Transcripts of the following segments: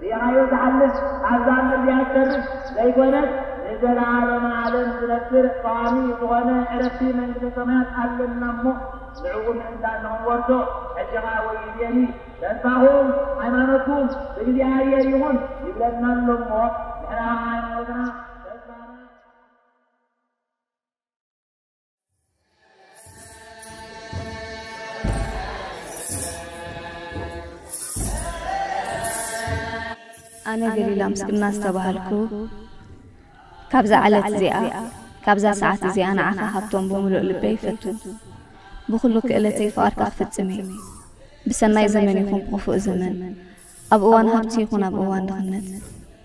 ርኢኻዮ ዝሓልፍ ኣብዛ ምድሪ ኣይተርፍ ዘይኮነስ ንዘለኣለመ ዓለም ዝነብር ቀዋሚ ዝኾነ ዕረፍቲ መንግስተ ሰማያት ኣለና እሞ ንዕኡ ምእንታን ንኽንወርሶ ሕጂ ኸኣ ወይልየኒ ተስፋኹም ሃይማኖትኩም ብእግዚኣብሔር ይኹን ይብለና ኣሎ እሞ ንሕና ሃይማኖትና ተስፋና ኣነ ገሊላ ምስግና ዝተባህልኩ፣ ካብዛ ዕለት እዚኣ፣ ካብዛ ሰዓት እዚኣ ንዓኻ ሃብቶም ብምሉእ ልበይ ይፈቱ። ብኹሉ ክእለተይ ፍቓድካ ክፍጽም እየ። ብሰናይ ዘመን ይኹን ብኽፉእ ዘመን፣ ኣብ እዋን ሃብቲ ይኹን ኣብ እዋን ድኽነት፣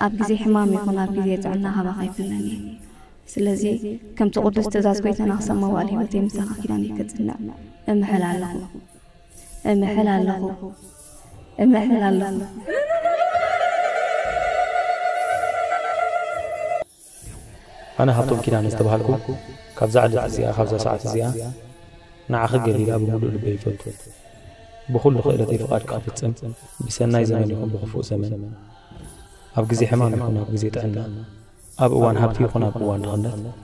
ኣብ ግዜ ሕማም ይኹን ኣብ ግዜ ጥዕና ካባኻ ኣይፍለን እየ። ስለዚ ከምቲ ቅዱስ ትእዛዝ ጐይታና ክሳብ መዋእል ህይወተይ ምሳኻ ኪዳነይ ከጽንዕ እምሕል ኣለኹ። እምሕል ኣለኹ። እምሕል ኣለኹ። ኣነ ሃብቶም ኪዳነ ዝተባሃልኩ፣ ካብዛ ዕለት እዚኣ፣ ካብዛ ሰዓት እዚኣ ንዓኺ ገሊላ ብምሉእ ልበይ ይፈቱ። ብኹሉ ክእለተይ ፍቓድካ ክፍጽም፣ ብሰናይ ዘመን ይኹን ብኽፉእ ዘመን፣ ኣብ ግዜ ሕማም ይኹን ኣብ ግዜ ጥዕና፣ ኣብ እዋን ሃብቲ ይኹን ኣብ እዋን ድኽነት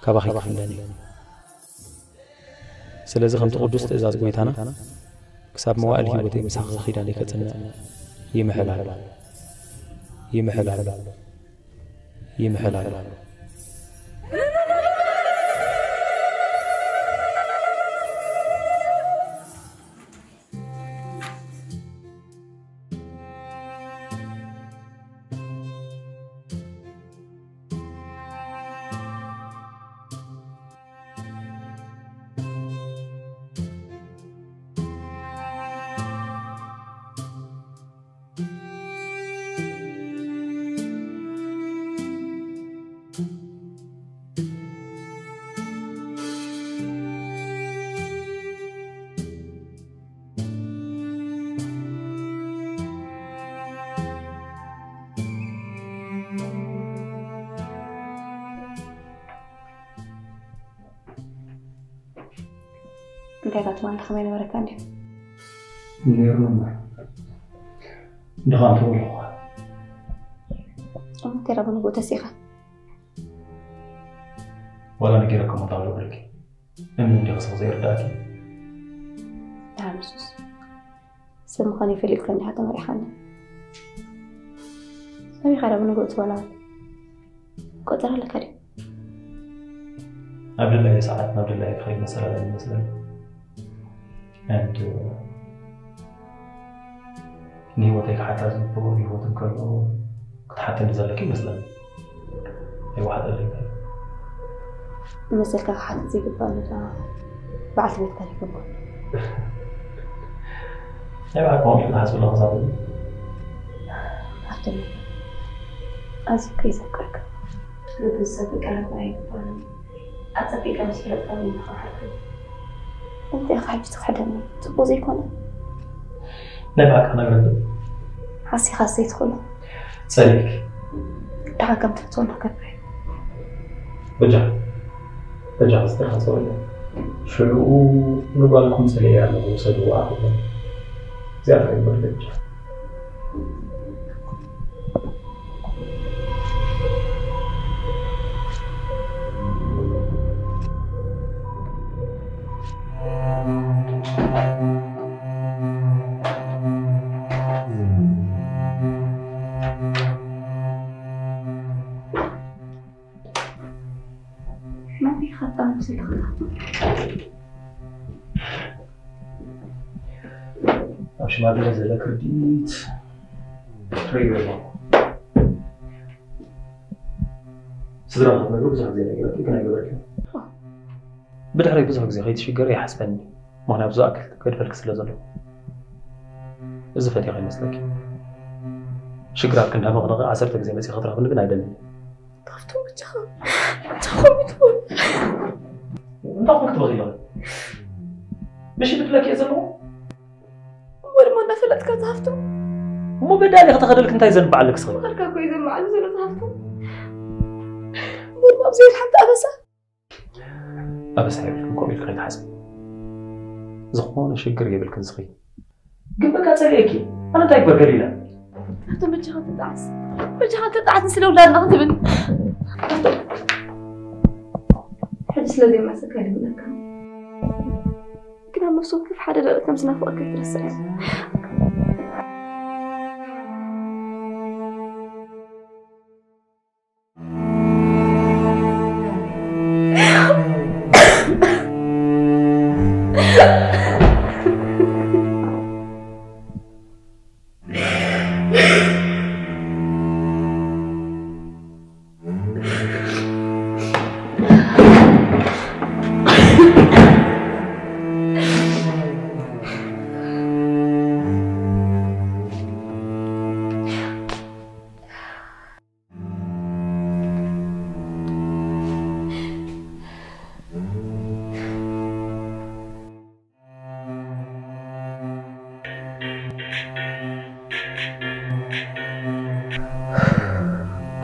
ካባኺ ኣይክፍለን እየ። ስለዚ ከምቲ ቅዱስ ትእዛዝ ጐይታና ክሳብ መዋእል ህይወተይ ምሳኺ ኪዳነይ ከጽንዕ ይምሕል ኣሎ። ይምሕል ኣሎ። ይምሕል ኣሎ። እንታይ ኢኻ ትማሊ ከመይ ነበረካ እንድዩ? ነይሩ እምበር ድኻም ተበልኹ። እሞ እንታይ ኢኻ ብንግኡ ተሲኻ? ዋላ ነጊረኩም እንዳ በልኩልኪ እምኒ እንዲኺ ስቕ ዘይርዳእኪ። ደሓን ንሱስ ሰብ ምዃነይ ፈሊጥካ እንዲኻ ተመሪሓኒ። መን ኢኻ ዳ ብንግኡ ትበላኒ? ቆጸራ ኣለካ ድዩ? ኣብ ድላየ ሰዓት ናብ ድላየ ክኸይድ መሰል ኣለኒ ይመስለኒ። And ንህይወተይ ክሓታ ዝግብኦ ብህይወት እንከሎ ክትሓተኒ ዘለኪ ይመስለኒ። ኣይወሓጠለይ። ንመሰልካ ክሓትት ዘይግባእ ንዳ በዓልቲ ቤትካ ዘይከምካ። ናይ በዓል ቆሚዕ ዝሓስብ ኣለኹ ሳብ ሃብቶም ኣዝዩ ከይዘክረካ። ልቢ ዝሰብር ቃላት ኣይግባእን። ኣጸቢቐ ምስ ፈለጥካ እውን ይምኽሓልኩ። እንታይ ኢኻ ሕጂ ትኽሕደኒ? ጽቡቕ ዘይኮነ። ናይ ብሓቂ ክነግረኪ። ሓሲኻ ዘይትኽእሎ። ጸሊእኪ። ደሓን ከም ትፈትወኒ ክገብር እየ። በጃ በጃ ክስተኻ ጸውዒ። ሽዑ ንጓልኩም ጸሊኤ ኣለኹ ውሰድዋ ኣኹም። እዚኣ ትግበር በጃ። ኣብ ሽማግለ ዘለ ክርዲት ርእዮ ኣለኹ። ስድራ ክትነግሩ ብዙሕ ግዜ ነጊረኪ ግን ኣይገበርክን። ብድሕረይ ብዙሕ ግዜ ከይትሽገሪ ይሓስበኒ፣ ምኽንያቱ ዝኣክል ገድፈልኪ ስለ ዘሎ። እዚ ፈትየኺ ይመስለኪ። ሽግራት ክንዲ መቕደቒ ዓሰርተ ግዜ መፂእ ክትረኽብኒ ግን ኣይደልን። ካብቶም ብቻኻ ተኾሚትዎ እንታይ ኮን ክትበኺ ኣለኺ? ምሽ ብድለኪ እየ ዘለዎ። እሞ ድማ እንዳፈለጥካ ዝሃፍቶ እሞ በዳሊ ከተኸደልክ እንታይ ዘንባዓለክ ስኺ? ካልካ እኮ እዩ ዘንባዓሉ ዘሎ ዝሃፍቶ። እሞ ድማ ብዘይ ሓንቲ ኣበሳ ኣበሳ የብልክን ከምኡ ኢልክ ከይትሓስቢ። ዝኾነ ሽግር የብልክን ስኺ። ግን በቃ ጸሊኤኪ። ኣነ እንታይ ግበር ገሊላ? ኣቶም በጃኻ ትጣዓስ፣ በጃኻ ትጣዓስ፣ ንስለ ውላድና ክትብል። ሕጂ ስለ ዘይማሰካ ይብለካ። ግን ኣብ ነፍሲ ወከፍ ሓደ ደቂ ከም ዝናፍቐካ ኣይትረስዕ።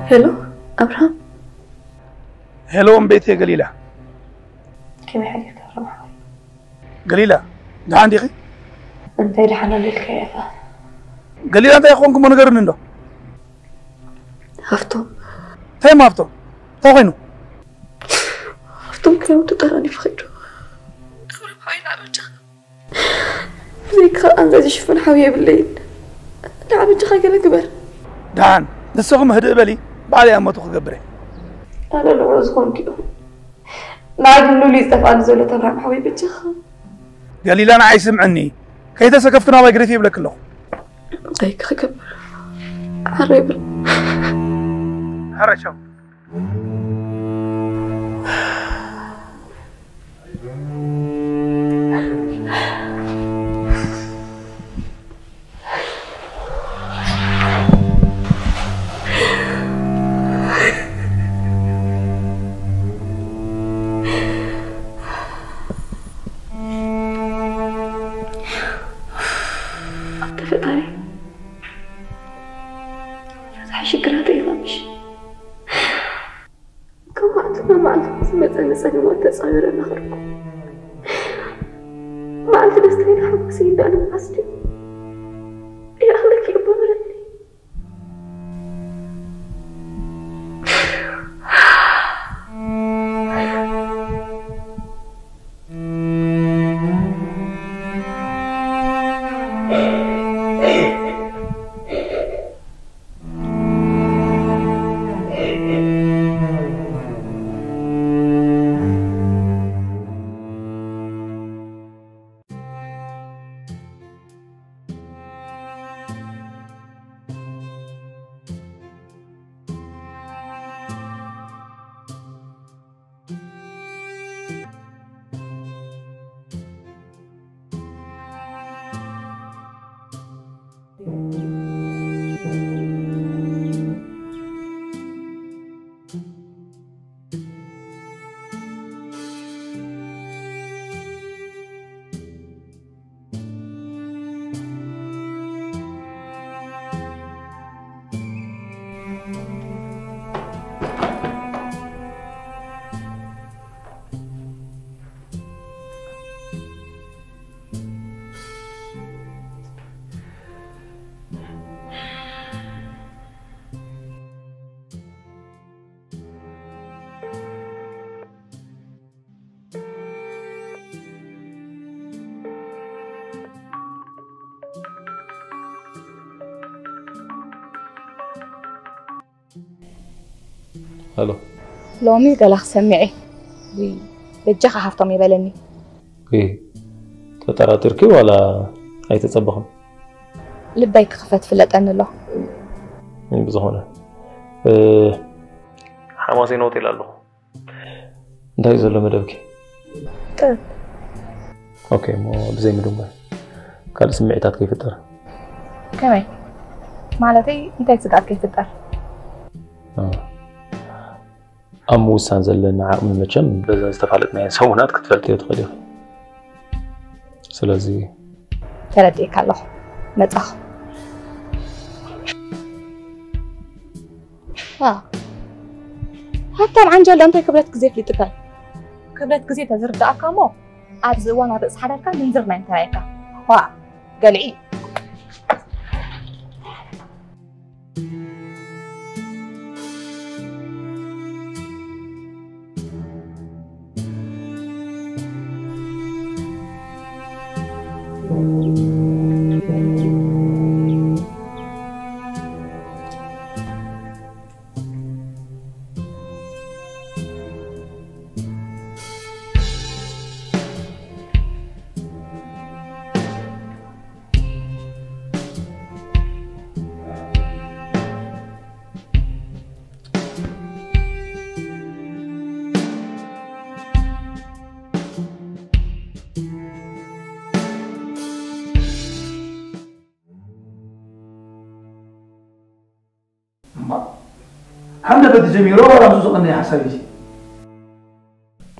ሄሎ፣ ኣብርሃም። ሄሎ፣ እምቤት ገሊላ። ከመይ ሓዲርካ ኣብርሃም ሓወይ? ገሊላ፣ ደሓን ዲኺ? እንታይ ደሓን ኣልልካ ኢኻ? ገሊላ፣ እንታይ ኮንኩሞ ንገርኒ እንዶ? ሃፍቶም። እንታይ እሞ ሃፍቶም? እንታይ ኮይኑ? ሃፍቶም ክረምቱ ጠራኒፉ ኸይዱ። ኣብርሃም ሓወይ፣ ንዓ በጃኻ። ብዘይካ ቃንዛ ዝሽፍን ሓው የብለይን። ንዓ በጃኻ ገለ ግበር። ደሓን ንስኹም ህድእ በሊ፣ ባዕለይ ኣሞቱ ክገብር እየ። ኣነ ንዕኡ ዝኾንኩ ኢኹ። ንዓይ ግን ሉሊ ዝጠፍኣኒ ዘሎ ኣብርሃም ሓወይ በጃኻ። ገሊላ ንዓይ ስምዕኒ። ከይተሰከፍኩ ናባይ ግደፊ ይብለኪ ኣለኹ። እንታይ ክገብር? ሓራይ በል። ሓራይ ቻው። ኣንታ ፈጣሪ፣ ፈታሒ ሽግራተይ ኢኻ ምሽ? ካብ መዓልቲ ናብ መዓልቲ ዝመጸኒ ጸገማት ተጻዊረ እናኸድኩ፣ መዓልቲ ደስታይን ሓጎሰይን ደኣ ንምሓዝ ድዩ? ይኣኽለኪ እባ በለኒ። ሄሎ። ሎሚ ገለ ክሰምዕ እየ። ውይ፣ በጃኻ ሃፍቶም ይበለኒ። እይ፣ ተጠራጢርኪ ዋላ ኣይተጸበኽን? ልበይ ክኽፈት ፍለጠኒ ኣሎ። እይ፣ ብዝኾነ፣ እ፣ ሓማሴን ሆቴል ኣለኹ። እንታይ እዩ ዘሎ መደብኪ? ጥበብ። ኦኬ፣ እሞ ብዘይ ምድንጓይ ካልእ ስምዒታት ከይፍጠር። ከመይ? ማለተይ እንታይ ስግኣት ከይፍጠር? አ፣ ኣብ ምውሳን ዘለና ዓቕሚ መቸም በዘን ዝተፋለጥናየን ሰሙናት ክትፈልጥዮ ትኽእሊ ኢኺ። ስለዚ ተረዲእካ ኣለኹ። መጻኹ። ዋ። ሃብታም ዓንጀል እንታይ ክብረት ግዜ ኣፍሊጡካ? ክብረት ግዜ ተዝርዳእካ እሞ ኣብዚ እዋን ኣብ ርእሲ ሓዳርካ ምንዝርና እዩ ተራእየካ። ዋ፣ ገልዒ። ሓምደ በቲ ጀሚሮ ዋላ ምስኡ ዝቐነየ ሓሳብ እዩ።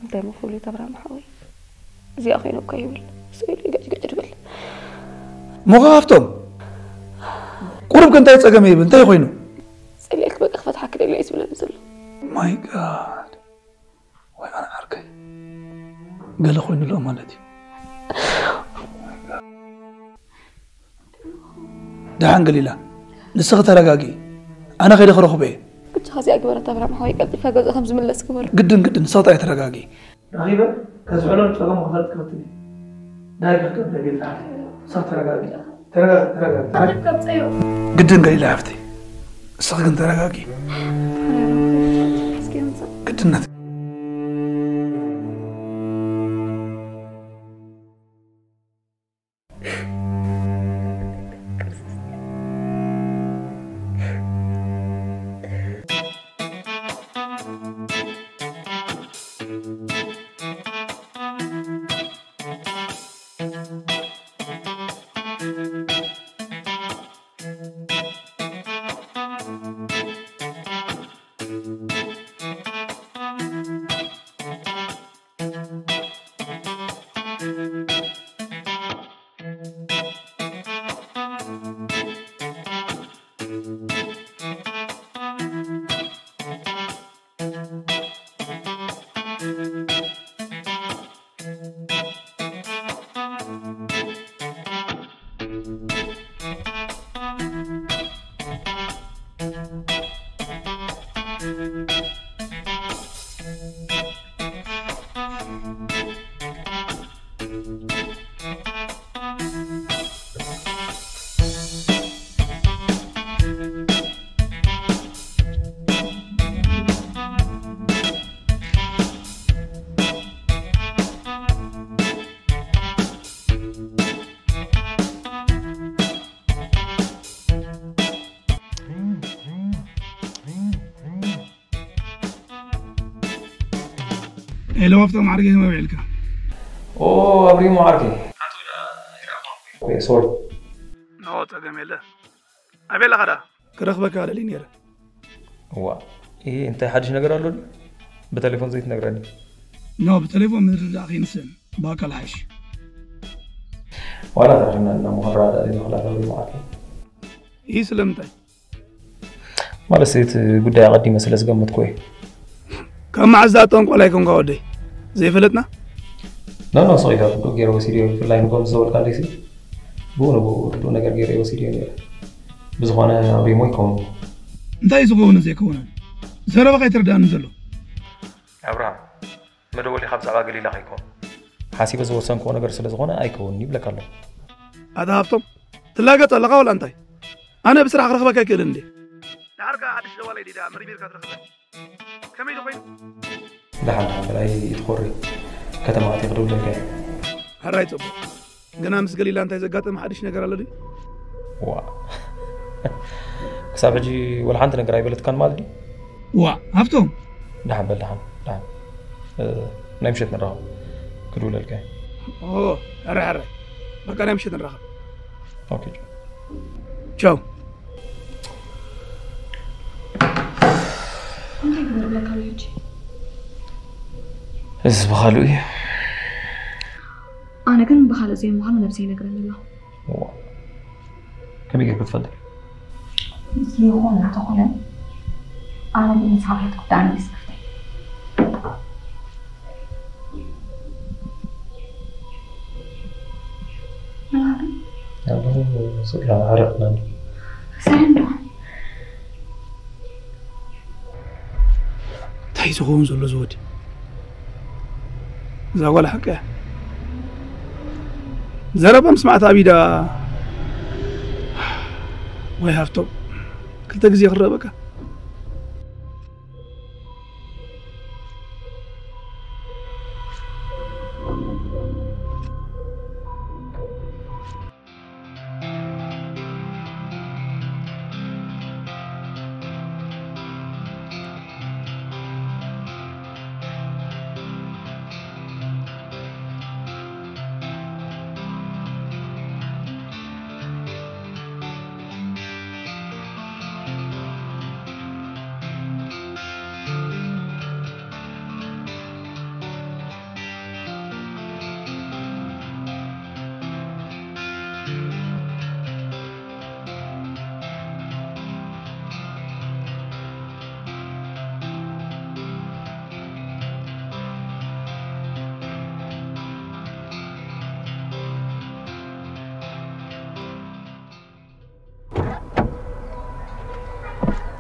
እንታይ ምፍሉይ ተብራም ሓወይ? እዚኣ ኮይነ እኮ ይብል። ስኢሉ ይገጭገጭ ድብል። ሞኸ ሃፍቶም፣ ቁሩብ ከ እንታይ ጸገም ይብል? እንታይ ኮይኑ? ጸሊኤልክ በቃ ክፈትሓክ ደልየ እዩ ዝብለኒ ዘሎ። My God። ወይ ኣነ ዓርከይ፣ ገለ ኮይኑ ኣሎ ማለት እዩ። ደሓን ገሊላ፣ ንስኺ ተረጋጊ። ኣነ ከይደ ክረኽቦ እየ። ብቻ ከዚኣ ግበረታ ብራም ሓወይ፣ ቀልጢፍካ ገዛ ከም ዝምለስ ግበሮ። ግድን፣ ግድን፣ ንስኺ ጥራይ ተረጋጊ። ረኺበ ከዝሕሎ ጸገሙ ክፈልጥ ክፍትን እየ። ዳይ ከፍቅር ደብል። ንስኺ ተረጋጊ። ተረጋጊ፣ ተረጋጊ። ተረጋጊ። ግድን ገሊላ ሓፍተይ፣ ንስኺ ግን ተረጋጊ። እስኪ ኣምጻ። ግድነት። ሄሎ፣ ሃፍቶም ዓርከይ፣ ከመይ ውዒልካ? ኦ፣ ኣብሪሞ ዓርከይ። ሓንቲ ወዳ ይረኣኹ። ኦኬ፣ ሶሪ። ኖ፣ ጸገም የለ። ኣበይ ኣለኻ ደኣ? ክረኽበካ ደልየ ነይረ። እዋ፣ ይሄ እንታይ ሓድሽ ነገር ኣሎ ድዩ? ብቴሌፎን ዘይትነግረኒ? ኖ፣ ብቴሌፎን ምርድዳእ ከይንስእን፣ ብኣካል ሓይሽ። ዋላ ተረኺብና እና እሞ ክንረዳዳእ ዲና፣ ክላፍ ኣብሪሞ ዓርከይ። ይህ ስለምንታይ? ማለት እቲ ጉዳይ ኣቐዲመ ስለ ዝገመትኩ እየ። ካብ መዓዝ ዝኣተወን ቆልዓ ኣይኮንካ ወደይ? ዘይፈለጥና? ኖ፣ ኖ፣ ስቕ ኢለ ርዱእ ገይረ ወሲደዮ፣ ብፍላይ ንጎም ዝበልካለይሲ፣ ብኡ ንብኡ ርዱእ ነገር ገይረ ወሲደዮ ነይረ። ብዝኾነ ኣብሪሞ ይከውን። እንታይ እዩ ዝኸውንን ዘይከውንን? ዘረባኻ ኣይተረድኣንን ዘሎ። ኣብርሃም፣ መደወሊ ካብ ብዛዕባ ገሊላ ከይከውን። ሓሲበ ዝወሰንክዎ ነገር ስለ ዝኾነ ኣይከውንን ይብለካ ኣለኹ። ኣታ ሃፍቶም፣ ትላገጽ ኣለኻ ወላ እንታይ? ኣነ ብስራሕ ክረኽበካ ኣይክእልን እንዴ? ድሓር ከኣ ሓድሽ ደዋላይ ዲዳ መርሚርካ ትረኽበ። ከመይ ዶ ኮይኑ? ደሓን፣ ደሓን፣ በላይ ይትኾሪ። ከተማ ኣትየ ክደውለልካ እየ። ሕራይ ጽቡቕ። ግና ምስ ገሊላ እንታይ ዘጋጠመ ሓድሽ ነገር ኣሎ ድዩ? ዋ። ክሳብ ሕጂ ወላ ሓንቲ ነገር ኣይበለትካን ማለት ድዩ? ዋ፣ ሃፍቶም። ደሓን በል፣ ደሓን፣ ደሓን። እ፣ ናይ ምሸት ንራኸብ። ክድውለልካ እየ። ኦ፣ ሕራይ፣ ሕራይ። በቃ ናይ ምሸት ንራኸብ። ኦኬ። ቻው። እንታይ ክገብር ብለካ ኣሎ ሕጂ? እዚ ብኻልኡ እዩ። ኣነ ግን ብኻልእ ዘይምዃኑ ነብሰይ ይነግረኒ ኣሎ። ዋ። ከመይ ጌርኪ ትፈልጢ? ዝኾነ እንተኾነ፣ ኣነ ግን ንስኻ ከይትጉዳእኒ እዩ ስኽፍተይ። መርሃዊ? ኣቦ ስጋ ዓረቕና። ሰንዶ። እንታይ ዝኸውን ዘሎ ዝወዲ? እዛ ጓል ሓቂ እያ። ዘረባ ምስማዕታ ኣቢዳ። ወይ ሃፍቶም፣ ክልተ ግዜ ክረበካ።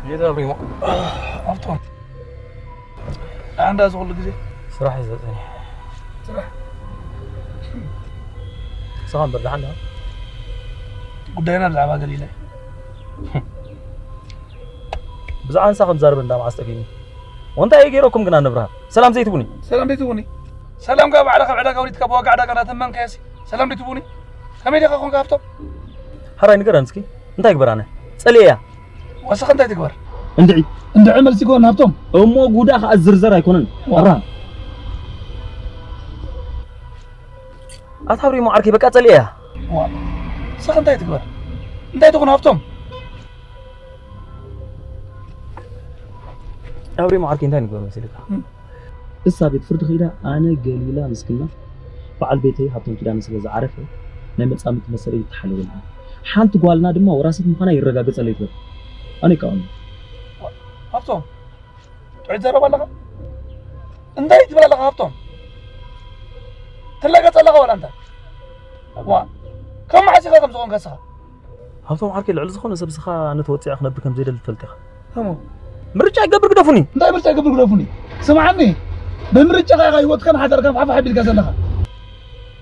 ጌታ ኣብሪሞ ኣብቶም ኣንዳ ዝኹሉ ግዜ ስራሕ እዩ ዘጸኒ። ስራሕ ስኻ እምበር ደሓን ዲኻ? ጉዳይና ብዛዕባ ገሊላ እዩ። ብዛዕባ ንሳ ከም ዛረበ እንዳ መዓስ ጠፊእኒ። ወንታይ እዩ ገይረኩም ግና ንብርሃን? ሰላም ዘይትቡኒ? ሰላም ዘይትቡኒ? ሰላም ካብ ባዕልኻ ዕዳጋ ወሪድካ ብዋጋ ዕዳጋ እናተመንካዮሲ ሰላም ዘይትቡኒ? ከመይ ዲኻ ኮንካ ሃብቶም? ሓራይ ንገረን እስኪ፣ እንታይ ግበር ኣነ? ጸልየ እያ። ወሰኸ እንታይ ትግበር? እንድዒ፣ እንድዒ መልሲ ይኮን ሃብቶም? እሞ ጉዳ ከኣ ዝርዘር ኣይኮነን። ዋ። ኣብርሃም። ኣታ ኣብሪሞ ዓርከይ በቃ ጸልየ እያ። ዋ። ወሰኸ እንታይ ትግበር? እንታይ ትኹን ሃብቶም? ኣብሪሞ ዓርከይ እንታይ ንግበር መሲልካ? እም። እሳ ቤት ፍርዲ ከይዳ ኣነ ገሊላ ምስክና በዓል ቤተይ ሃብቶም ኪዳነ ስለ ዝዓረፈ ናይ መጻምድቲ መሰለይ ይተሓለወልና። ሓንቲ ጓልና ድማ ወራሲት ምዃና ይረጋገጸለይ ትብል። ኣነ ይቃወም። ሃብቶም፣ ጥዑይ ትዛረብ ኣለኻ? እንታይ ትብል ኣለኻ ሃብቶም? ትላገጽ ኣለኻ ዋላ እንታይ? ዋ፣ ካብ መዓስ ኢኻ ከምዚ ኾንካ እስኻ? ሃብቶም ዓርከይ ልዕሊ ዝኾነ ሰብ እስኻ ነቲ ወጺኣ ክነብር ከም ዘይደሊ ትፈልጥ ኢኻ። እሞ? ምርጫ ይገብር ግደፉኒ። እንታይ ምርጫ ይገብር ግደፉኒ? ስምዓኒ፣ ብምርጫኻ ኢኻ ህይወትካን ሓዳርካን ሓፋሕ ኣቢልካ ዘለኻ።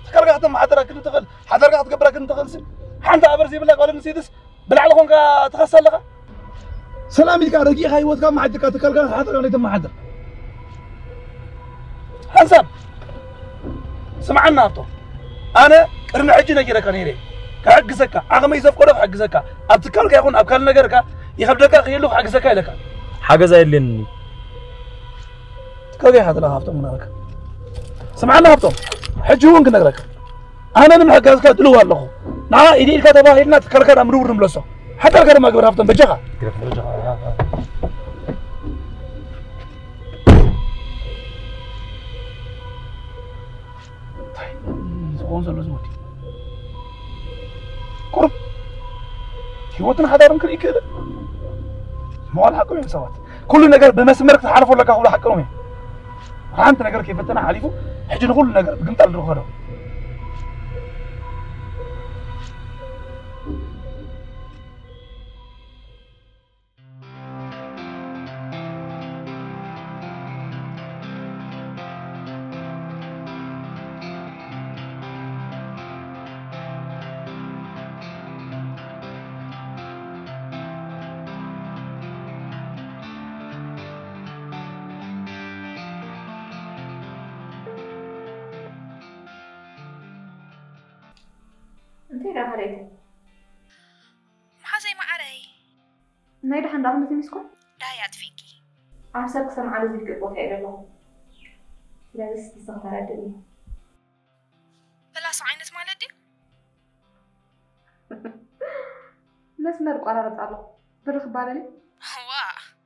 ትካልካ ከተመሓድራ ክንትኽእል፣ ሓዳርካ ክትገብራ ክንትኽእልሲ፣ ሓንቲ ኣበር ዘይብላ ጓል ኣንስተይትስ ብላዕሊ ኮንካ ትኸስ ኣለኻ? ሰላም ኢልካ ረጊእካ ህይወትካ መሓድርካ ትካልካ ሓዳርካ ዘይተመሓድር። ሓንሳብ ስምዓና ሃብቶም፣ ኣነ ቅድሚ ሕጂ ነጊረካ ነይረ፣ ክሕግዘካ፣ ዓቕመይ ዘፍቀዶ ክሕግዘካ፣ ኣብ ትካልካ ይኹን ኣብ ካልእ ነገርካ ይኸብደካ ክህሉ ክሕግዘካ ኢለካ። ሓገዝ ኣየድልየንን እዩ። ትካልካ ኢኻ ዘለኻ ሃብቶም ክነግረካ። ስምዓና ሃብቶም፣ ሕጂ እውን ክነግረካ። ኣነ ንምሕጋዝካ ድልው ኣለኹ። ንዓ ኢድ ኢድካ ተባሂልና ትካልካ ናብ ምርውር ንምለሶ። ሓዳርካ ድማ ግበር ሃብቶም በጃኻ። ግደፍ በጃኻ። እንታይ እዩ ዝኸውን ዘሎ እዚ ወዲ? ቁሩብ ህይወትን ሓዳርን ክርኢ ይክእል። መዋል ሓቆም እዮም ሰባት። ኩሉ ነገር ብመስመር ክትሓልፎ ኣለካ ክብሉ ሓቆም እዮም። ሓንቲ ነገር ከይፈተና ሓሊፉ ሕጂ ንኹሉ ነገር ብግምጣል ዝኸዶ። እንታይ ደኣ ካልኣይቲ? መሓዘይ መዓረይ። ናይ ደሓን ደኣ ክንዲ ሚስኮል? ዳይ ኣጥፊእኪ። ኣብ ሰብ ክሰምዓሉ ዝግእ ቦታ እየ ዘለኹ። ስለዚ እስኪ ንስኺ ተረድእኒ። ፕላስ ዓይነት ማለት ድዩ? መስመር ቆራረጽ ኣለኹ። ብርኽ ባለኒ። ዋ፣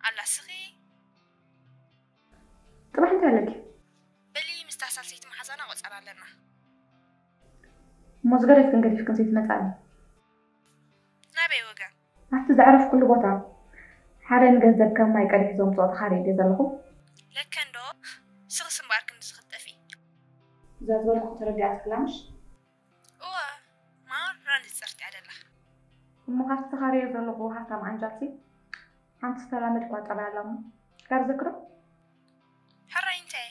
ኣላ ስኺ። ጽባሕ እንታይ ኣለኪ? በሊ ምስታ ሳልሰይቲ መሓዛና ቆጸራ ኣለና። እሞ ዝገደፍክን ገዲፍክን ዘይትመጻኒ። ናበይ ወገን? ኣብቲ ዘዕረፍኩሉ ቦታ ሓደ ንገንዘብ ከም ማይ ቀዲሑ ዘምጽኦ ተኻርየ ድየ ዘለኹ? ለከ እንዶ፣ ስኽስ እምበኣር ክንድዚ ክትጠፍኢ። እዛ ዝበልኩ ተረዲኣትክላ ምሽ? እወ፣ ማራ ንጽርቲ ኣደላ። እሞ ካብቲ ተኻርየ ዘለኹ ሃብታም ዓንጃልሲ ሓንቲ ዝተላመድኳ ጠባይ ኣላ እሞ፣ ጋር ዘክሮ? ሕራይ እንታይ?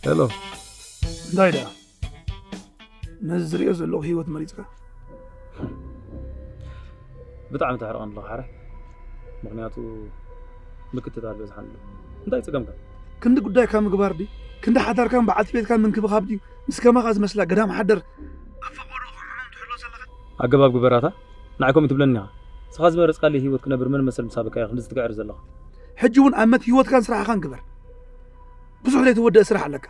ሄሎ። እንታይ ደኣ? ነዚ ዝሪኦ ዘለኹ ህይወት መሪጽካ? ብጣዕሚ ተሕርቐኒ ኣለኻ ሓራይ። ምኽንያቱ ምክትታል በዝሓ ኣሎ። እንታይ ጸገምካ? ክንዲ ጉዳይካ ምግባር ድዩ? ክንዲ ሓዳርካን በዓልቲ ቤትካን ምንክብኻብ ድዩ? ምስ ከማኻ ዝመስላ ገዳም ሓደር ኣብ ፈቖዶ ክዕኖም ትሕሎ ዘለኻ? ኣገባብ ግበራታ። ንዓይ ከምኡ ትብለኒ ኢኻ። ንስኻ ዝመረጽካለይ ህይወት ክነብር መን መሰል ምሳበካ ኢኻ ክንድዚ ትግዕር ዘለኻ? ሕጂ እውን ኣመት ህይወትካን ስራሕኻን ግበር። ብዙሕ ዘይተወደአ ስራሕ ኣለካ።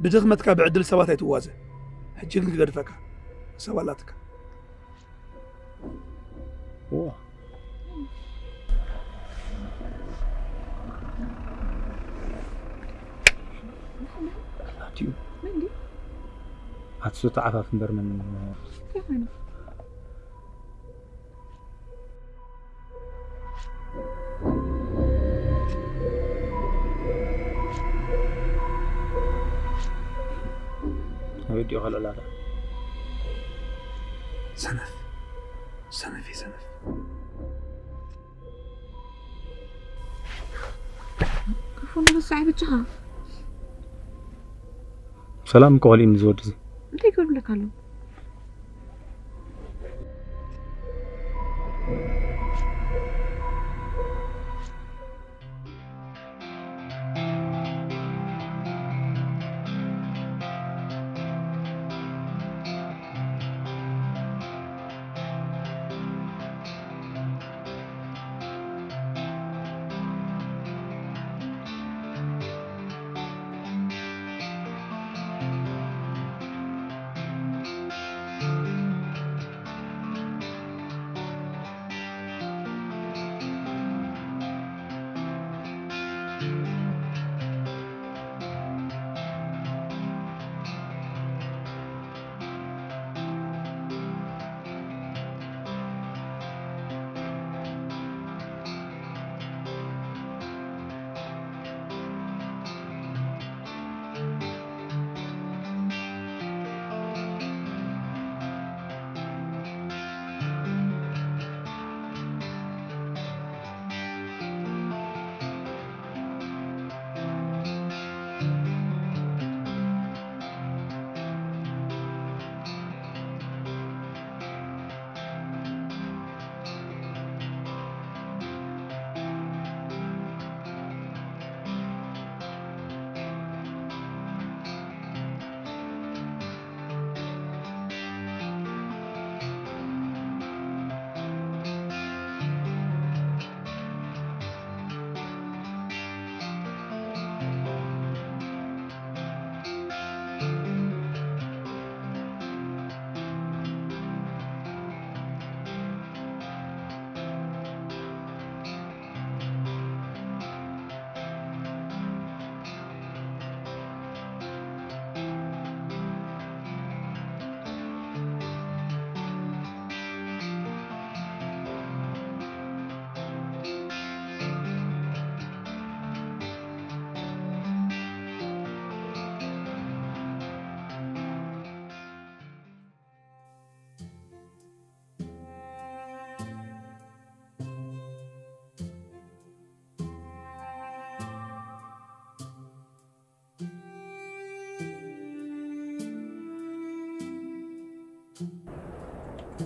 ብድኽመትካ ብዕድል ሰባት ኣይትዋዘ። ሕጂ ግን ክገድፈካ። ሰብ ኣላትካ። ዋ። ኣትዩ። ኣትሱ ተዓፋፍ እምበር መን እንታይ ኮይኑ? ኣበዲኡ ካልኦ ላዳ። ሰነፍ፣ ሰነፍ፣ ሰነፍ። ክፉ ንረሳዕ ብቻኻ። ሰላም እኮ ከሊእኒ ዝወዲ እዚ። እንታይ ይገብሩለካ ኣለዉ?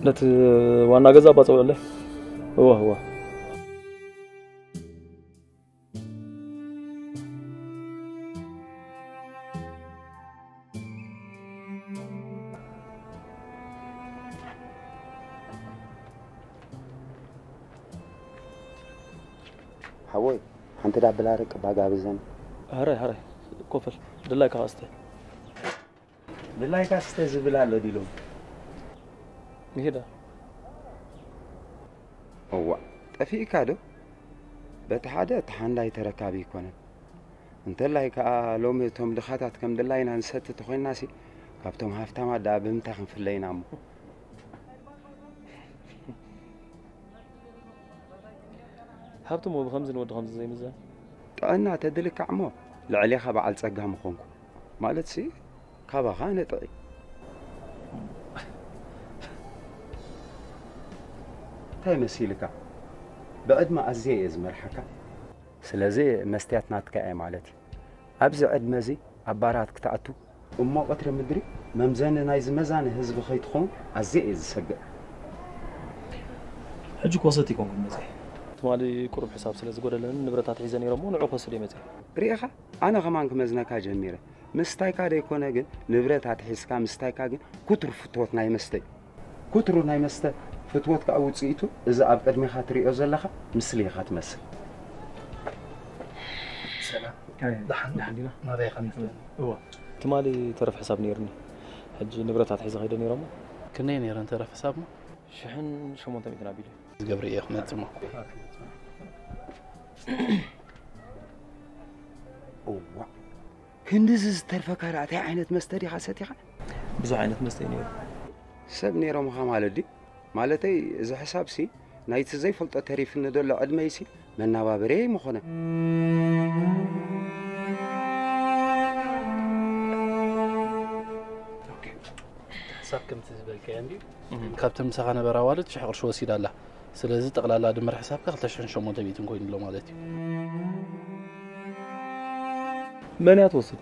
ነቲ ዋና ገዛ ኣባጽውዕለይ። እወ፣ እወ። ሓወይ፣ ሓንቲ ዳብል ኣረቂ ባጋ ብዘን። ሃራይ፣ ሃራይ፣ ኮፈል፣ ድላይካ ስተ። ድላይካ ስተ ዝብል ኣሎ ዲሎም። ይሄዳ። እዋ፣ ጠፊእካ ዶ? በቲ ሓደ፣ እቲ ሓንዳይ ተረካቢ ኣይኮነን። እንተላይ ከኣ፣ ሎሚ እቶም ድኻታት ከም ድላይና ንሰቲ ተኾይንናሲ፣ ካብቶም ሃፍታማት ደኣ ብምንታይ ክንፍለ ኢና እሞ? ሃብቶም ብኸምዚ ንወዲ ከምዚ ዘይምዘን። ጥዕና ተድልካ እሞ ልዕሌኻ በዓል ጸጋ ምኾንኩ። ማለትሲ ካባኻ ነጥዒ። እንታይ መሲልካ? ብዕድመ ኣዝየ እየ ዝመርሓካ። ስለዚ መስትያት ናትካ እየ ማለት እዩ። ኣብዚ ዕድመ እዚ ኣብ ባራት ክትኣቱ እሞ ቀትሪ ምድሪ መምዘኒ ናይዚ መዛኒ ህዝቢ ከይትኸውን ኣዝየ እየ ዝሰግእ። ሕጂ ክወሰድ ይኮንኩ መፅእ። ትማሊ ቁሩብ ሕሳብ ስለ ዝጎደለኒ ንብረታት ሒዘ ነይረ እሞ ንዑ ክወስድ እየ መፅእ። ርኢኻ፣ ኣነ ከማን ክመዝነካ ጀሚረ። ምስታይካ ደይኮነ ግን ንብረታት ሒዝካ ምስታይካ ግን ኩቱር ፍትወት ናይ መስተ እዩ። ኩትሩ ናይ መስተ ፍትወት ከዓ ውፅኢቱ እዚ ኣብ ቅድሜኻ ትሪኦ ዘለኻ ምስሊ ኢኻ ትመስል። ሰላም። ኣይ፣ ደሓን፣ ደሓን ዲና? ናበይ ኢኻ ትመጽእ? እወ። ትማሊ ተረፍ ሕሳብ ነይርኒ። ሕጂ ንብረታት ሒዘ ከይደ ነይረ እሞ። ክንደይ ነይረን ተረፍ ሕሳብ እሞ? ሽሕን ሸሞንተ ሚእትን ኣቢሉ። ዝገብር እየ ክመጽእ እሞ። እዋ። ክንድዚ ዝተርፈካ ደኣ እንታይ ዓይነት መስተ ዲኻ ሰቲኻ? ብዙሕ ዓይነት መስተ እዩ ነይሩ። ሰብ ነይሮምኻ ማለት ድዩ? ማለተይ፣ እዚ ሕሳብሲ ናይቲ ዘይፈልጦ ተሪፍኒ ዘሎ ዕድመይሲ መናባበሪየይ ምኾነ። ኦኬ። ሕሳብ ከምቲ ዝበልካዮ እንድዩ። እም። ካብተን ምሳኻ ነበራ ኣዋልድ ሽሕ ቅርሺ ወሲዳ ኣላ። ስለዚ ጠቕላላ ድምር ሕሳብካ ክልተ ሽሕን ሸሞንተ ሚእትን ኮይኑ ኣሎ ማለት እዩ። መን እያ ትወስድ?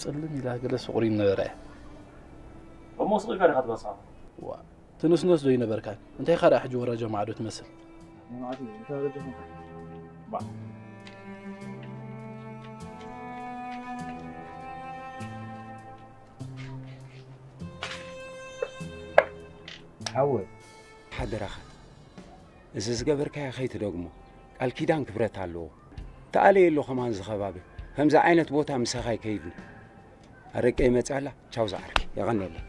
ጽልም ኢላ ገለ ስቑር ይነበረ እያ። እሞ ስቕ ኢልካ ዲኻ ትበጽሓ? ዋ፣ ትንስነስ ዶ ይነበርካን? እንታይ ኢኻ ደኣ ሕጂ ወራጃ ማዕዶ ትመስል? ናይ ማዕዶ እንታይ ወራጃ ኮንካ? ባ። ሓወይ፣ ሓደራኻ፣ እዚ ዝገበርካዮ ከይትደግሞ። ቃል ኪዳን ክብረት ኣለዎ። ተኣለየ ኣሎ ከማን እዚ ከባቢ። ከምዚ ዓይነት ቦታ ምሳኻ ኣይከይድን። ኣረቀ ይመጽእ ኣላ። ቻው ዝዓርከይ፣ የቐንየለይ።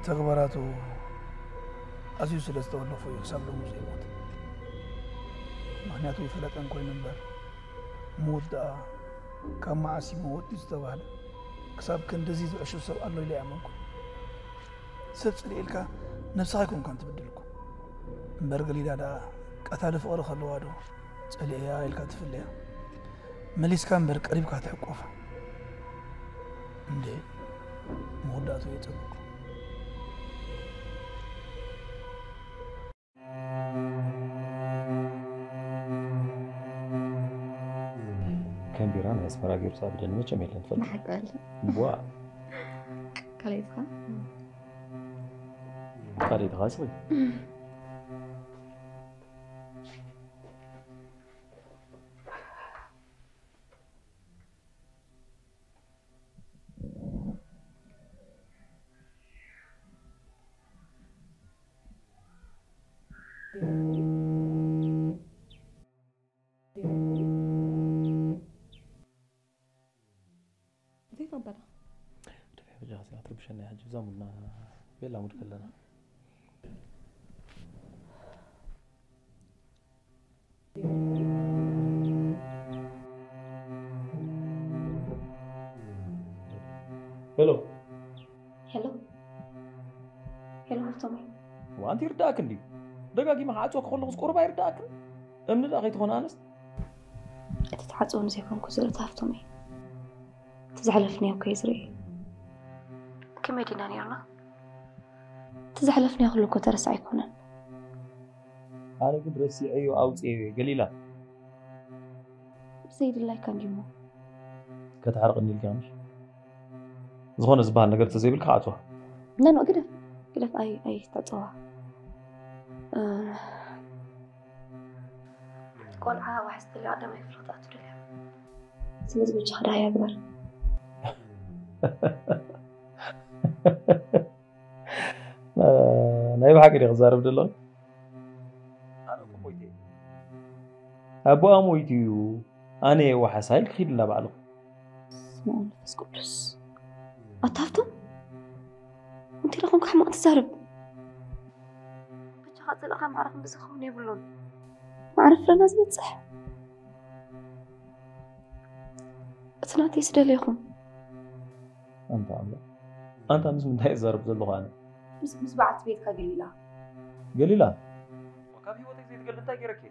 ተግባራቱ ኣዝዩ ስለ ዝተወለፎ እዩ ክሳብ ሎሚ ዘይሞተ። ምኽንያቱ ይፈለጠን ኮይኑ እምበር፣ ምዉት ደኣ ካብ መዓስ እዩ ምዉት እዩ ዝተባህለ። ክሳብ ክንድዚ ዝዕሹ ሰብ ኣሎ ኢለ ኣይኣመንኩን። ሰብ ጽልኢ ኢልካ ነብስኻ ኣይኮንካን ትብድል እኮ። እምበር ገሊላ ደኣ ቀታሊ ፍቕሪ ከለዋ ዶ ጸሊእያ ኢልካ ትፍለያ? መሊስካ እምበር ቀሪብካ ትሕቆፋ። እንዴ፣ መወዳእቱ የጸብቕ። ከም ቢራ ናይ ኣስመራ ገይሩ ዝኣበደኒ መቸም የለን፣ ትፈልጥ። ንሓቂ ኣለ። ቧ። ካልኣይትኻ? ካልኣይትኻ ስኺ? እንታይ ተቐበላ? ደፊያ በጃኻ እዚኣ ትርብሸና እያ ሕጂ፣ ብዛ ሙድና ቤላ ሙድ ከለና። ሄሎ። ሄሎ። ሄሎ ሃብቶመይ። ዋ፣ ኣንቲ ይርዳእክ እንድዩ። ደጋጊመ ክዓጽወኪ ከለኹስ ቁሩብ ኣይርዳእክን? እምኒ ደኣ ከይትኾኒ ኣነስ። እቲ ተዓጽወኒ ዘይኮንኩ ዝርኢ ሃብቶመይ። እቲ ዘሕለፍናዮ እኮ እዩ ዝርኢ። ከመይ ዲና ነይርና? እቲ ዘሕለፍናዮ ኩሉ እኮ ተረሳዕ ኣይኮነን። ኣነ ግን ረሲዐዮ ኣውፅኤዮ እየ ገሊላ። ዘይድላይካ እንድዩ እሞ። ከተዕርቕኒ ኢልካ ምሽ? ዝኾነ ዝበሃል ነገር ተዘይብልካ ኣትዋ። ኖ፣ ኖ፣ ግደፍ፣ ግደፍ፣ ኣይ-፣ ኣይተዕፅዋ። እ፣ ቆልዓ ዋሕስ ተልያ ቀዳማይ ክፍሊ ክትኣቱ ደልያ። ስለዚ በጃኻ ደሃያ ግበር። ናይ ብሓቂ ዲኺ ክዛረብ ዘለኺ? ኣቦኣ ሞይቱ እዩ፣ ኣነ የዋሓሳ ኢልኪ ኪድላ ባዕልኹ። ስመ መንፈስ ቅዱስ። ኣታ ሃብቶም፣ እንታይ ደኹም ክሕማቕ ትዛረብ? በጃኻ ጽልእኻ ማዕረ ክንዲ ዝኸውን የብሉን። ማዕረ ፍረና ዝበጽሕ። እቲ ናተይ ስደለይኹም። ኣንታ ኣምላኽ። ኣንታ ምስ ምንታይ እዛረብ ዘለኹ ኣነ? ምስ፣ ምስ በዓልቲ ቤትካ ገሊላ። ገሊላ? ካብ ህይወተይ ዘይትገሊ እንታይ ገይረኪ?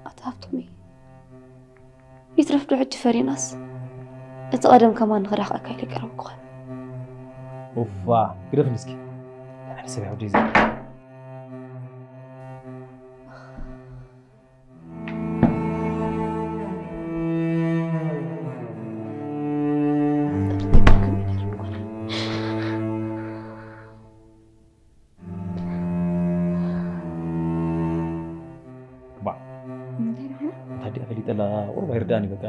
ኣታ ሃብቶመይ። ይትረፍ ዶ ሕጂ ፈሪናስ? እቲ ቀደም ከማን ንኽራኸኣካ ኢለ ቀረብኩኻ። ኡፋ፣ ግደፍኒ እስኪ። ኣነ ሰብ ወደይ ዘ- ባ። እንታይ ደኣ? ታዲያ ፈሊጠላ ቁርባ ይርዳኒ በቃ።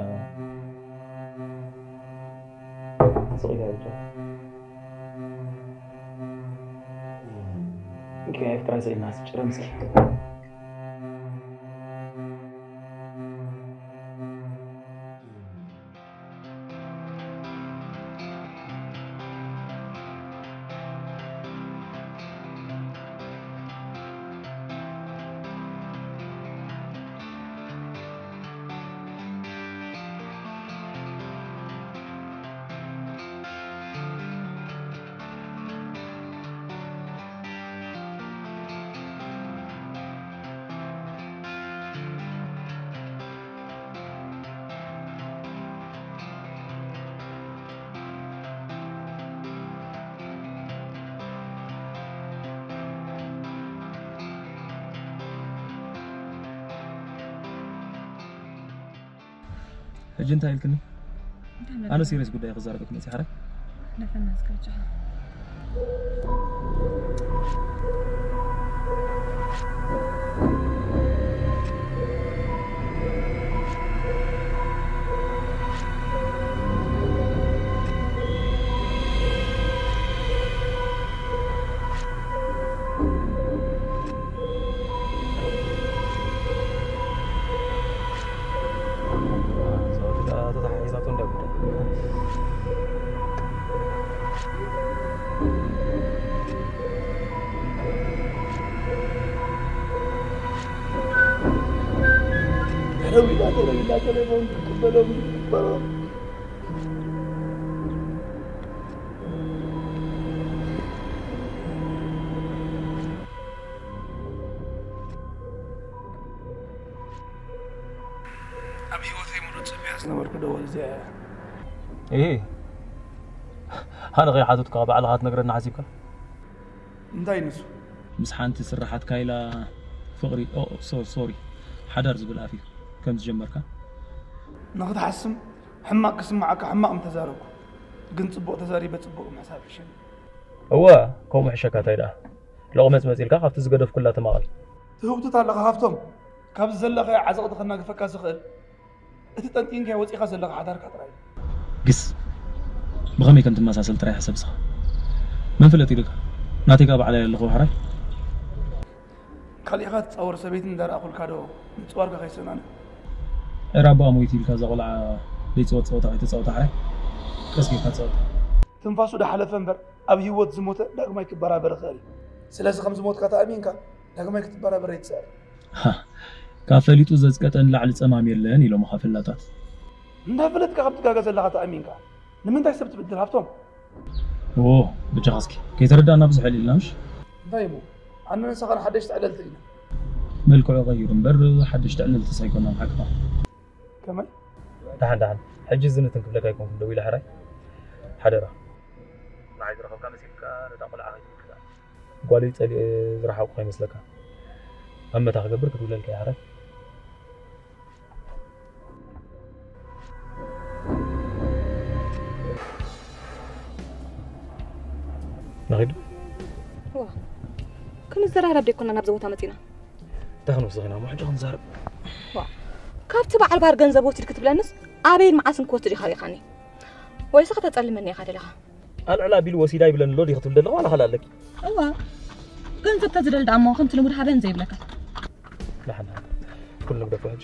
ስቕ ኢላ ብቻ። እንኪ ኤፍጥራ ስኢልና ስጭረም እስኪ። ሕጂ እንታይ ኢልክኒ? እንታይ ማለት ኣነ እዩ? ሲሪየስ ጉዳይ ክዛረበክ መፅእ ሓረ። ደፈና እስከ ብቻ። ኣብ ህይወተይ ሙሉእ ጽበያ ዝነበርኩ ደወል እዚኣ እያ። እሂ። ኣነ ከይሓተትኩኻ ባዕልኻ ክትነግረኒ ሓሲብካ? እንታይ ንሱ? ምስ ሓንቲ ስራሓትካ ኢላ ፍቕሪ፣ ኦ፣ ሶ-፣ ሶሪ፣ ሓዳር ዝብል ኣፍ እዩ ከም ዝጀመርካ። ንኽትሓስም ሕማቕ ክስምዓካ ሕማቕ ምተዛረብኩ፣ ግን ጽቡቕ ተዛሪበ ጽቡቕ ምሕሳብ ይሕሸኒ። እወ፣ ከምኡ ሕሸካ እንታይ ደኣ? ሎቕመጽመጽ ኢልካ ካብቲ ዝገደፍኩላ ተማቐል። ትህውትት ኣለኻ ሃብቶም። ካብዚ ዘለኻዮ ዓዘቕቲ ከናግፈካ ዝኽእል፣ እቲ ጠንጢንካዮ ወጺእካ ዘለኻ ሓዳርካ ጥራይ እዩ። ግስ፣ ብኸመይ ከም ትመሳሰል ጥራይ ሕሰብ እስኻ። መን ፍለጥ ኢሉካ? ናተይ ከኣ ባዕለይ ኣለኹ ሕራይ። ካሊእኻ ትጻወር ሰበይቲ እንዳረኣኹልካ ዶ ምጽዋርካ ከይሰናነ? ዕረ ኣቦኣ ሞይቱ ኢልካ እዛ ቆልዓ ዘይጽወት ጸወታ ከይተጻወታ ሕራይ። ቀስ ጌርካ ጻወት። ትንፋሱ ዶ ሓለፈ እምበር ኣብ ህይወት ዝሞተ ዳግማይ ክበራበር ይኽእል እዩ። ስለዚ ከም ዝሞትካ ተኣሚንካ ዳግማይ ክትበራበር ኣይትጽዕር። ሃ፣ ካብ ፈሊጡ ዘጽቀጠ ንላዕሊ ጸማም የለን ኢሎምኻ ፈላጣት። እንዳፈለጥካ ከም ትጋገ ዘለኻ ተኣሚንካ ንምንታይ ሰብ ትብድል ሃብቶም? ኦ፣ ብጃኻ እስኪ ከይተረዳእና ብዙሕ የልኢልና ምሽ? እንታይ እሞ? ኣነ ንስኻ ሓደሽቲ ዕለልቲ ኢና። መልክዑ ቀይሩ እምበር ሓደሽቲ ዕለልትስ ኣይኮናን ሓቅኻ። ከመይ? ደሓን ደሓን። ሕጂ ዝንትን ክብለካ ኣይኮንኩን ደው ኢለ ሕራይ። ሓደራ። ንዓይ ዝረኸብካ መሲልካ ነታ ቆልዓ ከይትምክታ። ጓለይ ጸሊኤ ዝረሓቑ ከይመስለካ። ኣብ መታ ክገብር ክድውለልካ እየ ሕራይ። ንኺድ። እዋ፣ ክንዘራረብ ደይኮና ናብዚ ቦታ መጺና። እንታይ ክንወስድ ኢና እሞ ሕጂ ክንዛረብ? ዋ፣ ካብቲ በዓል ባር ገንዘብ ወሲድ ክትብለንስ ኣበይን መዓስን ክወስድ ኢኻ ሪኢኻኒ? ወይስ ከተጸልመኒ ኢኻ ደለኻ? ኣልዕል ኣቢሉ ወሲዳ ይብለኒ ኣሎ ዲኺ ትብል ዘለኺ ዋላ ካልእ ኣለኪ? እዋ፣ ገንዘብ ተዝደል ደኣ እሞ ከምቲ ልሙድ ሃበን ዘይብለካ። ደሓን፣ ደሓን። ኩሉ ንግደፎ ሕጂ።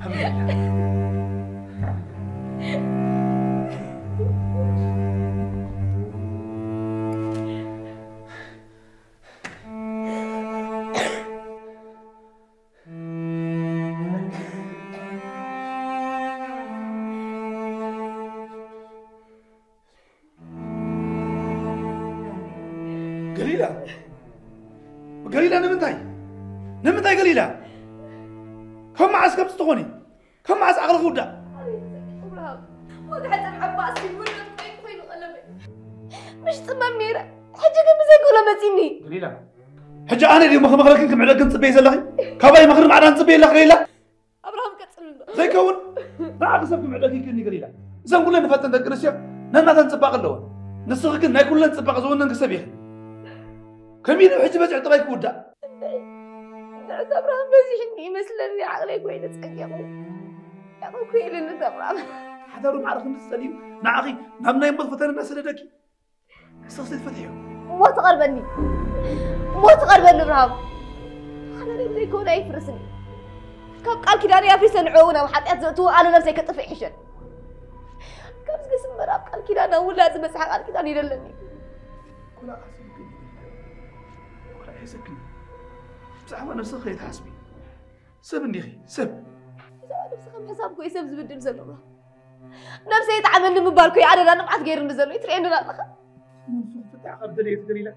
ኣልሓምዱሊላህ። ገሊላ፣ ገሊላ፣ ንምንታይ? ንምንታይ ገሊላ? ካብ መዓስ ከምዚ ትኾኒ? ካብ መዓስ ዓቕልኺ ውዳእ? ኣብርሃም፣ ወግሐ ጸብዐ ባእሲ ውርደት ኮይኑ ኮይኑ ቀለበይ። ምሽ ጽመም ነይረ፣ ሕጂ ግን ብዘይ ክብሎ መጺኒ። ገሊላ፣ ሕጂ ኣነ ድዩ ምኽሪ መኽረክን ክምዕደግን ጽበይ ዘለኺ? ካባይ ምኽሪ ማዕዳን ጽበይ ኣለኺ ገሊላ? ኣብርሃም ቀጽል እንዶ። ዘይከውን፣ ንዓኺ ሰብ ክምዕደግ ይክእልኒ ገሊላ። እዘን ኩለን ንፈተን ደቂ ኣንስትዮ ነናተን ጽባቐ ኣለወን። ንስኺ ግን ናይ ኩለን ጽባቐ ዝወነንኪ ሰብ ኢኺ። ከመይ ኢሉ ሕጂ በዚሑ ጥራይ ክውዳእ? ንዕስ ኣብርሃም በዚሕኒ ይመስለኒ፣ ዓቕለይ ኮይነ ጸንቂቑ። ያቕኩ ኢልኒ ኣብርሃም። ሓዳሩ ማዕረ ክንዲ ዝጸልዩ ንዓኺ ናብ ናይ ሞት ፈተነ እናሰደደኪ። ንስኺ ዘይትፈትሕዮ። ሞት ትቐርበኒ። ሞት ትቐርበኒ ኣብርሃም። ሓዳረይ ብዘይከውን ኣይፍርስን እዩ። ካብ ቃል ኪዳነይ ኣፍሪሰ ንዕኡ ናብ ሓጢኣት ዘእትዎ ኣነ ነብሰይ ከጥፍእ ይሕሸኒ። ካብዚ ግስምበር ኣብ ቃል ኪዳና ውላድ ዝበጽሐ ቃል ኪዳን ይደለኒ። ኩላ ዓስብክን ኩላ ሒሰክን ብዛዕባ ነብስኺ ከይትሓስቢ። ሰብ እንዲኺ ሰብ። ብዛዕባ ነብስኻ ምሕሳብ እኮ እዩ ሰብ ዝብድል ዘሎ። ነብሰይ ይጥዓመኒ ምባል እኮ እዩ ኣደዳ ንብዓት ገይሩኒ ዘሎ። ይትርእየኒ ዶ ኣለኻ? መንሱ ክትፍትሕ ካብ ደለየ ትደሊ ኢላ።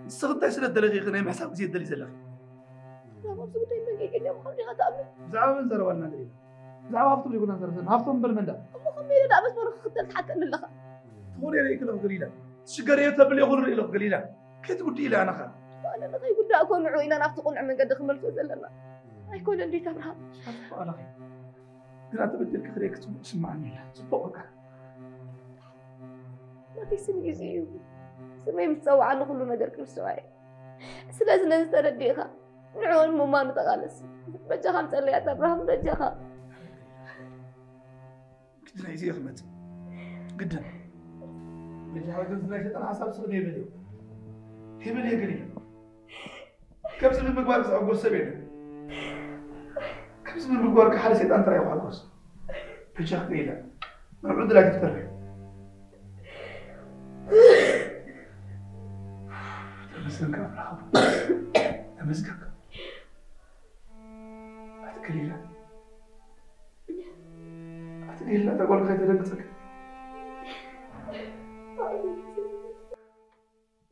ንስኺ እንታይ ስለ ደለኺ ኢኺ ናይ ምሕሳብ ግዜ ትደሊ ዘለኺ? ኣብርሃም ኣብዚ ጉዳይ መንገይ ገሊኦም ምዃኑ ዲኻ ትኣምን? ብዛዕባ መን ዘረባ ኣለና ገሊላ? ብዛዕባ ሃፍቶም ዘይኮና ንዛረብ ዘለና። ሃፍቶም እምበር መን ደኣ? እሞ ከመይ ኢለ ደኣ መስመሩ ክኽተል ትሓተኒ ኣለኻ? ትኾነ ርእይኪ ኣለኹ ገሊላ። ትሽገር እየ ተብል እየ ኩሉ ርኢ ኣለኹ ገሊላ። ከይትጉድኢ ኢለ ኣነ ኸኣ። ኣነ ንኸይጉዳእ እኮ ንዑ ኢና ናብቲ ቅኑዕ መንገዲ ክመልሶ ዘለና። ኣይኮነን ድዩ ኣብርሃም? ኣነ እኮ ኣለኺ። ግና ተበዲልኪ ክርእየኪ ጽቡቕ ይስምዓኒ ኢለ። ጽቡቕ በቃ። ናተይ ስም ግዜ እዩ። ስመይ ምስ ጸውዓኒ ኩሉ ነገር ክርስቶስ እየ። ስለዚ ነዚ ተረዲእኻ ንዕኡን ምማኑ ተቓለስ። በጃኻ ምጸለያት ኣብርሃም፣ በጃኻ። ግድን እዩ ክመጽእ። ግድን። በጃኻ ግን ናይ ሰይጣን ሓሳብ ስቕ ዘይብል እዩ። ይብል የግን እዩ። ከምዚ ብምግባር ዝሕጎስ ሰብ የለን። ከምዚ ብምግባር ሓደ ሰይጣን ጥራይ ይሕጎስ። በጃኻ ገሊላ። ንዑ ድላይ ትፍጠር። ተመስገንካ ኣብርሃም። ተመስገንካ። ኣቲ ገሊላ። ኣቲ ገሊላ፣ እታ ጓልካ ከይተደንግጸካ።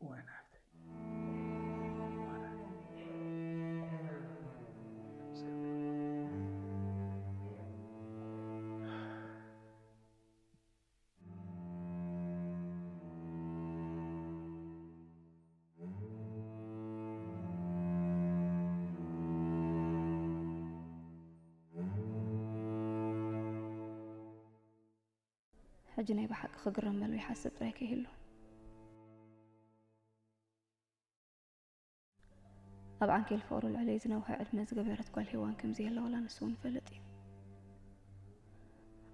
ወይ ናብቲ። ሕጂ ናይ ብሓቂ ክግረመሉ ይሓስብ ጥራይ ከይህሉ። ኣብ ዓንኬል ፍቕሩ ልዕለይ ዝነውሐ ዕድመ ዝገበረት ጓል ሄዋን ከምዘየላ ዋላ ንሱ እውን ይፈልጥ እዩ።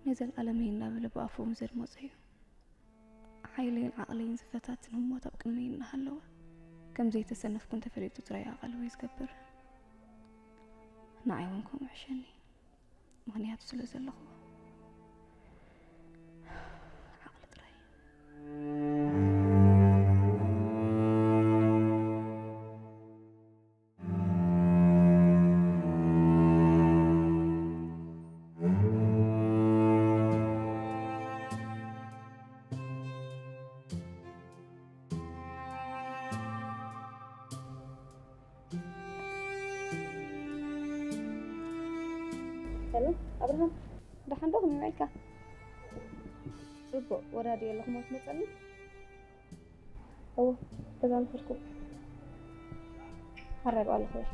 ናይ ዘልኣለመይ እናበለ ብኣፉ እውን ዘድመጾ እዩ። ሓይለይን ዓቕለይን ዝፈታትን ህሞት ኣብ ቅድመይ እናሃለወ፣ ከም ዘይተሰነፍኩ እንተፈሊጡ ጥራይ ኣቓልቦይ ዝገብር። ንዓይ እውን ከምኡ ሕሸኒ። ምኽንያቱ ስለ ዘለኹዎ። ዓቕሊ ጥራይ። ሄሎ፣ ኣብርሃም፣ ደሓን ዶ? ከመይ ውዒልካ? ጽቡቕ፣ ወራዲ ኣለኹ፣ ሞት መጸኒ? እወ፣ ገዛ ምኸድኩ። ሓራይ በዓል ኣለኹ።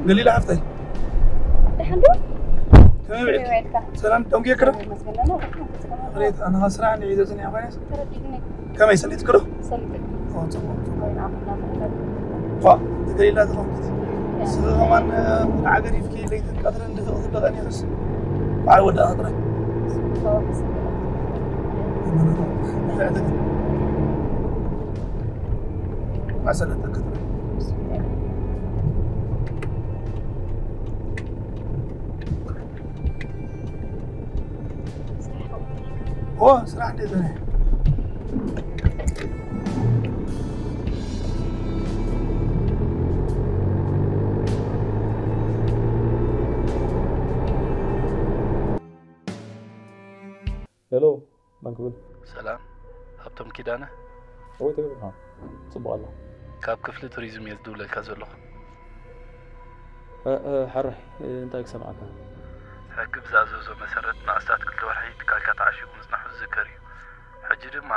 ገሊላ ሓፍተይ፣ ደሓን ዶ? ከመይ ውዒልኪ? ከመይ ውዒልካ? ሰላም ደንጉየኪ ዶ? ይመስገን ደህና ውዒልካ? ኣኽሬት ኣነ ካብ ስራሕ እንዲዒ ዘጽንያ ኮይነስ። ተረዲእኒ። ከመይ ሰሊጥኪ ዶ? ሰሊጠ። ኦ፣ ጽቡቕ፣ ጽቡቕ። ኮይና ኣኹላ ተረዲእኒ። ኳ፣ እቲ ገሊላ ተኸምኪት። ንስኺ ከማን፣ እ፣ ወደ ዓገር ይፍኪ ለይትን ቀትርን ድፍቕ ዝበቐን ይኽስ። በዓል ወዳእኻ ጥራይ። ኦ፣ ስራሕ እንዴት ሆነ? ሄሎ፣ መን ክብል? ሰላም፣ ሃብቶም ኪዳነ። እወ፣ ትግርኛ። ጽቡቕ ኣሎ። ካብ ክፍሊ ቱሪዝም እየ ዝድውለልካ ዘለኹ። እ፣ እ፣ ሓራይ፣ እ፣ እንታይ ክሰምዓካ? ሕጊ ብዝኣዘዞ መሰረት ንኣስታት ክልተ ወርሒ ትካልካ ተዓሺጉ ምጽናሑ ዝዝከር እዩ። ሕጂ ድማ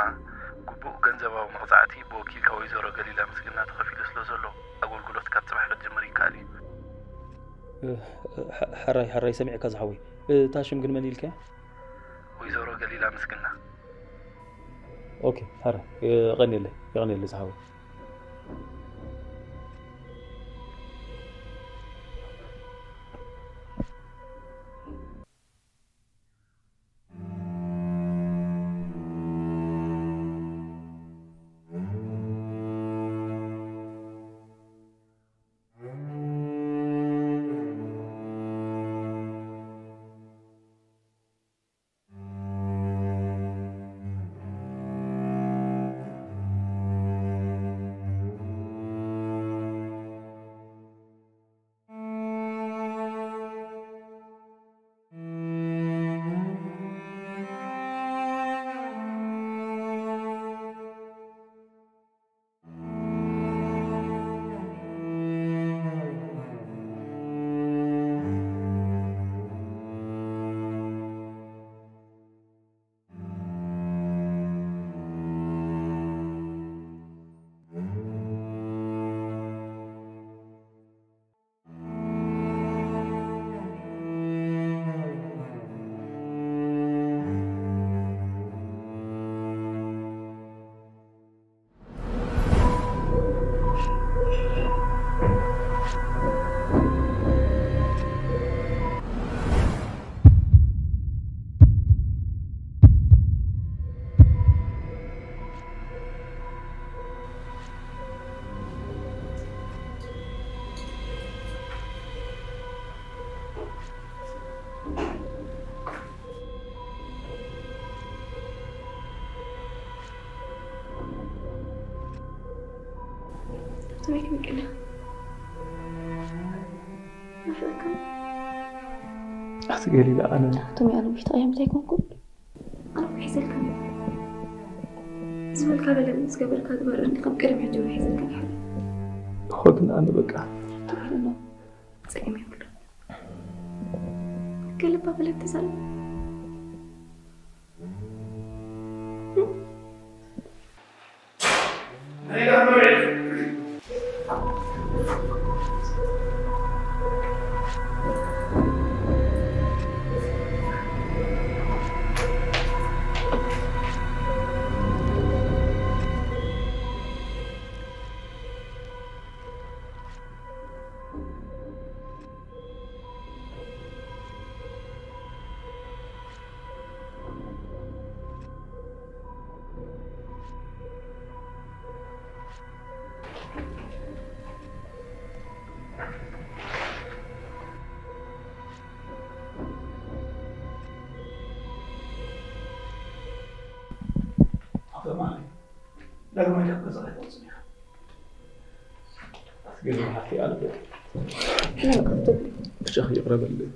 ግቡእ ገንዘባዊ መቕጻዕቲ ብወኪልካ ወይዘሮ ገሊላ ምስግና ተኸፊሉ ስለ ዘሎ፣ ኣገልግሎት ካብ ጽባሕ ክትጅምር ይከኣል እዩ። እ፣ እ፣ ሓ-፣ ሓራይ፣ ሓራይ ሰሚዕካ ዝሓወይ። እ፣ እታ ሽም ግን መን ኢልካያ? ወይዘሮ ገሊላ ምስግና። ኦኬ፣ ሓራይ፣ የቐንየለይ፣ የቐንየለይ ዝሓወይ። ሰማይ ክምቅና ናፍቀካ ኣቲ ገሊላ ኣነ ኣቶም ያሉ ቢታ እዮም ዘይኮንኩን ኣነ ሒዘልካ ዝበልካ በለኒ ዝገበርካ ግበር እንዲ ከም ቅድሚ ሕጂ ሒዘልካ ይሓል እኮ ግን ኣነ በቃ ትብልና ጸገም የብሉ ከልባ በለት ተዛለ ኣፈማሪ ዳግማይ ካብ ገዛ ኣይትወፅን ኢኻ ኣትገዛ ሓፍቲ ኣልበት ብሻኽ ይቕረበለይ